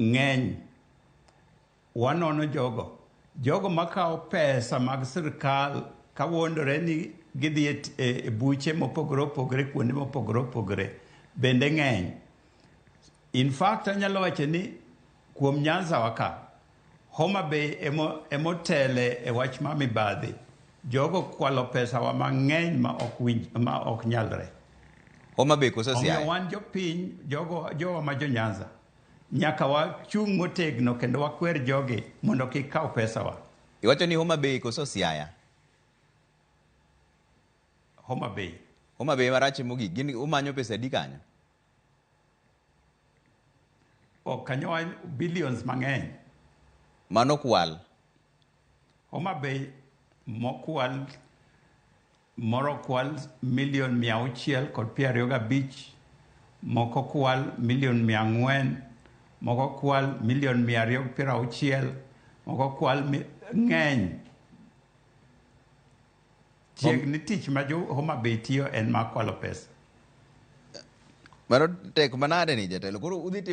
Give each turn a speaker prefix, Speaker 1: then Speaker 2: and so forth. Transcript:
Speaker 1: Ng'eny. Wanono jogo. Jogo makawo pesa mag sirkal kawuondore ni gidhi e, e, e buche mopogore opogore kuonde mopogore opogore bende ng'eny. In fact anyalo wacho ni kuom Nyanza wa ka, Homa Bay emotele e wach ma mibadhi. Jogo kwalo pesa wa mang'eny ma ok winj, ma ok nyalre.
Speaker 2: Homa Bay koso
Speaker 1: Omiyo
Speaker 2: Siaya?
Speaker 1: wan jopiny, jogo jowa ma jo Nyanza, nyaka wachung' motegno kendo wakwer jogi mondo kik kaw pesawa.
Speaker 2: Iwacho ni Homa Bay koso Siaya?
Speaker 1: Homa Bay.
Speaker 2: Homa Bay marach mogik. Gin umanyo pesa adi kanyo?
Speaker 1: Ok kanyo wa billions mang'eny.
Speaker 2: Mano kwal.
Speaker 1: Homa Bay mokwal moro kwal milion 625, moko kwal milion 400, moko kwal milion 260, moko kwal ng'eny. Chiegni tich ma jo Homa Bay tiyo en mar kwalo pesa.
Speaker 2: Mano tek manade ni jatelo. Koro udhi